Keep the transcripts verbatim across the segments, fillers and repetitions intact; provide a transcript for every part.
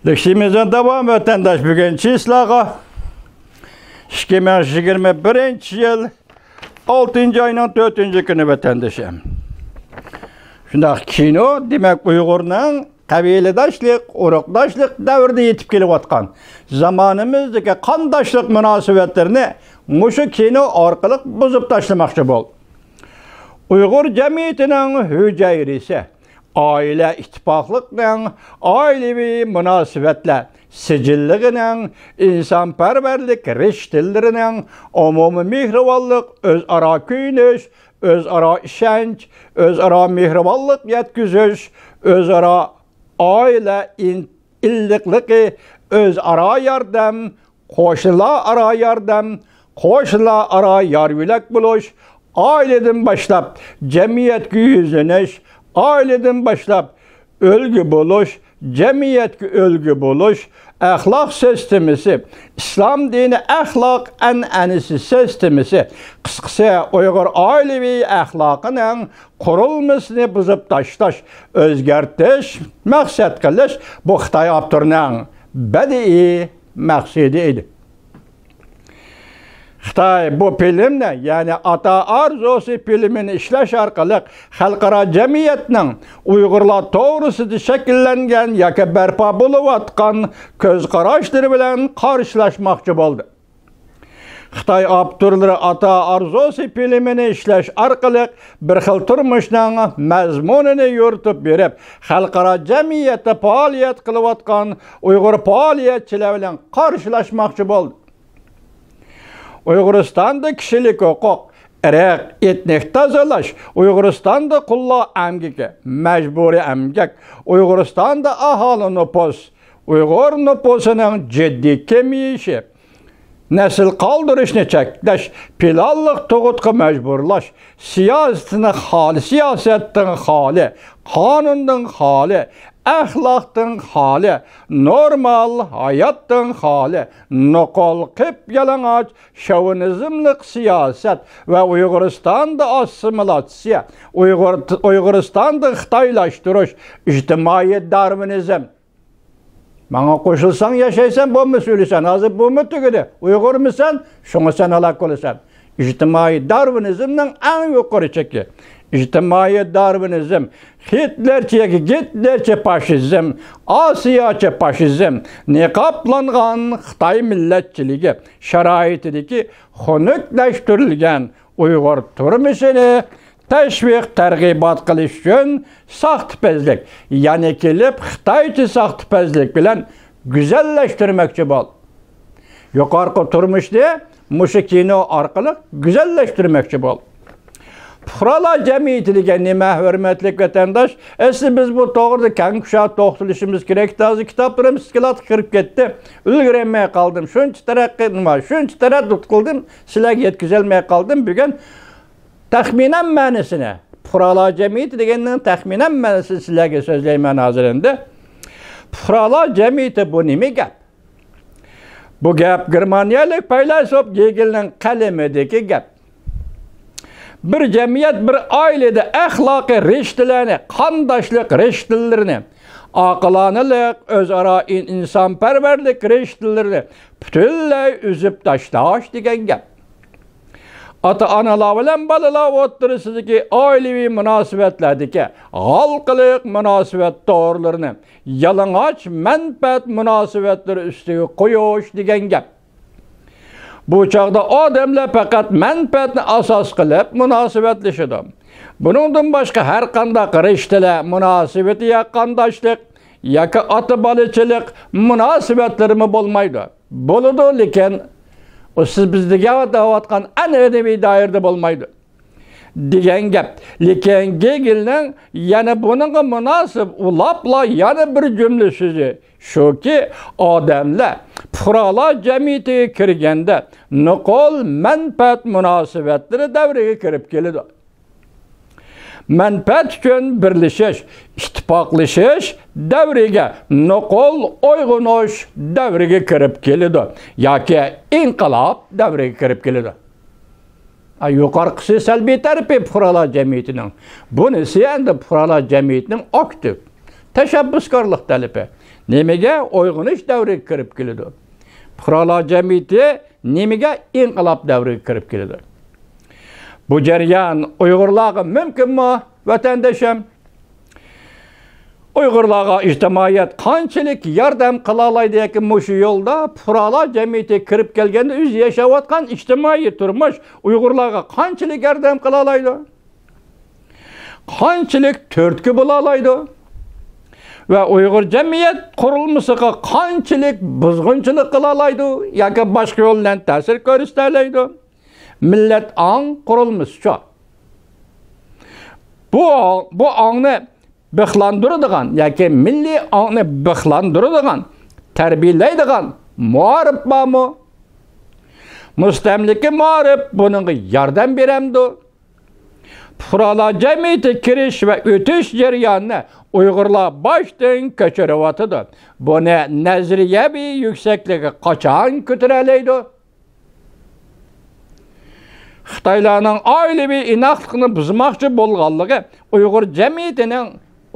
لېكسىيىمىزنىڭ داۋامى ۋەتەنداش بۈگۈن چىسلاغا، ئىككى مىڭ يىگىرمە بىرىنچى يىل ئالتىنچى ئاينىڭ تۆتىنچى كۈنى ۋەتەندىشىم. شۇنداق كىنو، دېمەك، ئۇيغۇرنىڭ قەبىلىداشلىق، ئۇرۇقداشلىق دەۋرىدە يېتىپ كېلىۋاتقان زامانىمىزدىكى قانداشلىق مۇناسىۋەتلىرىنى مۇشۇ كىنو ئارقىلىق بۇزۇپ تاشلىماقچى بولدى. ئۇيغۇر جەمئىيىتىنىڭ ھۈجەيرىسى، ئائىلە ئىتتىپاقلىقنىڭ، ئائىلىۋى مۇناسىۋەتلەر سىجىللىقىنىڭ، ئىنسانپەرۋەرلىك رىشتىلىرىنىڭ، ئومۇمىي مېھرىبانلىق، ئۆزئارا كۆيۈنۈش، ئۆزئارا ئىشەنچ، ئۆزئارا مېھرىبانلىق يەتكۈزۈش، ئۆزئارا ئائىلە ئىن-، ئىللىقلىقى، ئۆزئارا ياردەم، قوشنىلار ئارا ياردەم، قوشنىلار ئارا يار-يۆلەك بولۇش، ئائىلىدىن باشلاپ جەمئىيەتكە يۈزلىنىش، ئائىلىدىن باشلاپ ئۈلگە بولۇش، جەمئىيەتكە ئۈلگە بولۇش، ئەخلاق سىستېمىسى، ئىسلام دىنى ئەخلاق ئەنئەنىسى سىستېمىسى، قىسقىسى، ئۇيغۇر ئائىلىۋى ئەخلاقىنىڭ قۇرۇلمىسىنى بۇزۇپ تاشلاش، ئۆزگەرتىش، مەقسەت قىلىش، بۇ خىتاي ئاپتورىنىڭ بەدىئىي مەقسىتى ئىدى. خىتاي بۇ فىلىمنى، يەنى ئاتا ئارزۇسى فىلىمىنى ئىشلەش ئارقىلىق خەلقئارا جەمئىيەتنىڭ ئۇيغۇرلار توغرىسىدا شەكىللەنگەن ياكى بەرپا بولۇۋاتقان كۆز قاراشلىرى بىلەن قارشىلاشماقچى بولدى. خىتاي ئاپتورلىرى ئاتا ئارزۇسى فىلىمىنى ئىشلەش ئارقىلىق بىر خىل تۇرمۇشنىڭ مەزمۇنىنى يورۇتۇپ بېرىپ، خەلقئارا جەمئىيەتتە پائالىيەت قىلىۋاتقان ئۇيغۇر پائالىيەتچىلەر بىلەن قارشىلاشماقچى بولدى. ئۇيغۇرىستاندا كىشىلىك ھوقۇق، ئىرق، ئېتنىك تازىلاش، ئۇيغۇرىستاندا قۇللار ئەمگىكى، مەجبۇرىي ئەمگەك، ئۇيغۇرىستاندا ئاھالە نوپۇس، ئۇيغۇر نوپۇسىنىڭ جىددىي كېمىيىشى، نەسىل قالدۇرۇشنى چەكلەش، پىلانلىق تۇغۇتقا مەجبۇرلاش، سىياسىتىنىڭ خالى، سىياسەتتىن خالى، قانۇندىن خالى، ئەخلاقتىن خالى، نورمال ھاياتتىن خالى، نوقۇل قىپيالىڭاچ شوۋىنىزملىق سىياسەت ۋە ئۇيغۇرىستاندا ئاسسىمىلياتسىيە، ئۇيغۇر، ئۇيغۇرىستاندا خىتايلاشتۇرۇش، ئىجتىمائىي دارۋىنىزم. ماڭا قوشۇلساڭ ياشايسەن، بولمىسا ئۆلىسەن. ھازىر بۇمۇ تۈگىدى. ئۇيغۇرمۇسەن، شۇڭا سەن ھالاك بولىسەن. ئىجتىمائىي دارۋىنىزمنىڭ ئەڭ يۇقىرى چېكى. ئىجتىمائىي دارۋىنىزم، خىتلېرچە ياكى گىتلېرچە پاشىزم، ئاسىياچە پاشىزم، نىقابلانغان خىتاي مىللەتچىلىكى شارائىتىدىكى خۇنۈكلەشتۈرۈلگەن ئۇيغۇر تۇرمۇشىنى تەشۋىق، تەرغىبات قىلىش ئۈچۈن ساختىپەزلىك، يەنە كېلىپ خىتايچە ساختىپەزلىك بىلەن گۈزەللەشتۈرمەكچى بول. يۇقارقى تۇرمۇشنى مۇشۇ كىنو ئارقىلىق گۈزەللەشتۈرمەكچى بول. پۇقرالار جەمئىيىتى دېگەن نېمە، ھۆرمەتلىك ۋەتەنداش؟ ئەسلى بىز بۇ توغرىدا كەڭ كۇشا توختىلىشىمىز كېرەك. ھازىر كىتابلىرىم ئىسكىلاتقا كىرىپ كەتتى. ئۈلگۈرەلمەي قالدىم. شۇنچە تەرەققىي، نېمە، شۇنچە تەرەددۇت قىلدىم، سىلەرگە يەتكۈزەلمەي قالدىم. بۈگۈن تەخمىنەن مەنىسىنى، پۇقرالار جەمئىيىتى دېگەننىڭ تەخمىنەن مەنىسىنى سىلەرگە سۆزلەيمەن ھازىر ئەمدى. پۇقرالار جەمئىيىتى بۇ نېمە گەپ؟ بۇ گەپ گېرمانىيەلىك پەيلاسوپ گېگېلنىڭ قەلىمىدىكى گەپ. بىر جەمئىيەت، بىر ئائىلىدە ئەخلاقىي رىشتىلەرنى، قانداشلىق رىشتىلىرىنى، ئاقىلانىلىق، ئۆزئارا ئىن-، ئىنسانپەرۋەرلىك رىشتىلىرىنى پۈتۈنلەي ئۈزۈپ تاشلاش دېگەن گەپ. ئاتا-ئانىلار بىلەن بالىلار ئوتتۇرىسىدىكى ئائىلىۋى مۇناسىۋەتلەردىكى ھالقىلىق مۇناسىۋەت تورلىرىنى يالىڭاچ مەنپەئەت مۇناسىۋەتلىرى ئۈستىگە قويۇش دېگەن گەپ. بۇ چاغدا ئادەملەر پەقەت مەنپەئەتنى ئاساس قىلىپ مۇناسىۋەتلىشىدۇ. بۇنىڭدىن باشقا ھەر قانداق رىشتىلەر مۇناسىۋىتى يا قانداشلىق ياكى ئاتا-بالىچىلىق مۇناسىۋەتلىرىمۇ بولمايدۇ. بولىدۇ، لېكىن ئۇ سىز بىز دېگەن دەۋاتقان ئەنئەنىۋى دائىرىدە بولمايدۇ دېگەن گەپ. لېكىن گېگېلنىڭ يەنە بۇنىڭغا مۇناسىپ ئۇلاپلا يەنە بىر جۈملە سۆزى شۇكى، ئادەملەر پۇقرالار جەمئىيىتىگە كىرگەندە نوقۇل مەنپەئەت مۇناسىۋەتلىرى دەۋرىگە كىرىپ كېلىدۇ. مەنپەئەت ئۈچۈن بىرلىشىش، ئىتتىپاقلىشىش دەۋرىگە، نوقۇل ئويغىنىش دەۋرىگە كىرىپ كېلىدۇ ياكى ئىنقىلاب دەۋرىگە كىرىپ كېلىدۇ. ئا، يۇقارقىسى سەلبىي تەرىپى پۇقرالار جەمئىيىتىنىڭ. بۇنىسى ئەمدى پۇقرالار جەمئىيىتىنىڭ ئاكتىپ تەشەببۇسكارلىق تەلىپى. نېمىگە ئويغىنىش دەۋرىگە كىرىپ كېلىدۇ؟ پۇقرالار جەمئىيىتى نېمىگە ئىنقىلاب دەۋرىگە كىرىپ كېلىدۇ؟ بۇ جەريان ئۇيغۇرلارغا مۇمكىنمۇ، ۋەتەندىشىم؟ ئۇيغۇرلارغا ئىجتىمائىيەت قانچىلىك ياردەم قىلالايدۇ ياكى مۇشۇ يولدا پۇقرالار جەمئىيىتى كىرىپ كەلگەندە ئۆزى ياشاۋاتقان ئىجتىمائىي تۇرمۇش ئۇيغۇرلارغا قانچىلىك ياردەم قىلالايدۇ؟ قانچىلىك تۈرتكە بولالايدۇ؟ ۋە ئۇيغۇر جەمئىيەت قۇرۇلمىسىغا قانچىلىك بۇزغۇنچىلىق قىلالايدۇ ياكى باشقا يول بىلەن تەسىر كۆرسىتەلەيدۇ؟ مىللەت ئاڭ قۇرۇلمىسىچۇ؟ بۇ، بۇ ئاڭنى بىخلاندۇرىدىغان ياكى مىللىي ئاڭنى بىخلاندۇرىدىغان، تەربىيەلەيدىغان مائارىپ بارمۇ؟ مۇستەملىكە مائارىپ بۇنىڭغا ياردەم بېرەمدۇ؟ پۇقرالار جەمئىيىتى كىرىش ۋە ئۆتۈش جەريانىنى ئۇيغۇرلار باشتىن كەچۈرۈۋاتىدۇ. بۇنى نەزەرىيەۋى يۈكسەكلىككە قاچان كۆتۈرەلەيدۇ؟ خىتايلارنىڭ ئائىلىۋى ئىناقلىقنى بۇزماقچى بولغانلىقى ئۇيغۇر جەمئىيىتىنىڭ،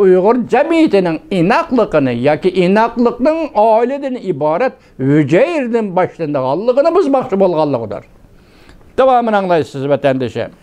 ئۇيغۇر جەمئىيىتىنىڭ ئىناقلىقىنى ياكى ئىناقلىقنىڭ ئائىلىدىن ئىبارەت ھۈجەيرىدىن باشلىنىدىغانلىقىنى بۇزماقچى بولغانلىقىدۇر. داۋامىنى ئاڭلايسىز، ۋەتەندىشىم.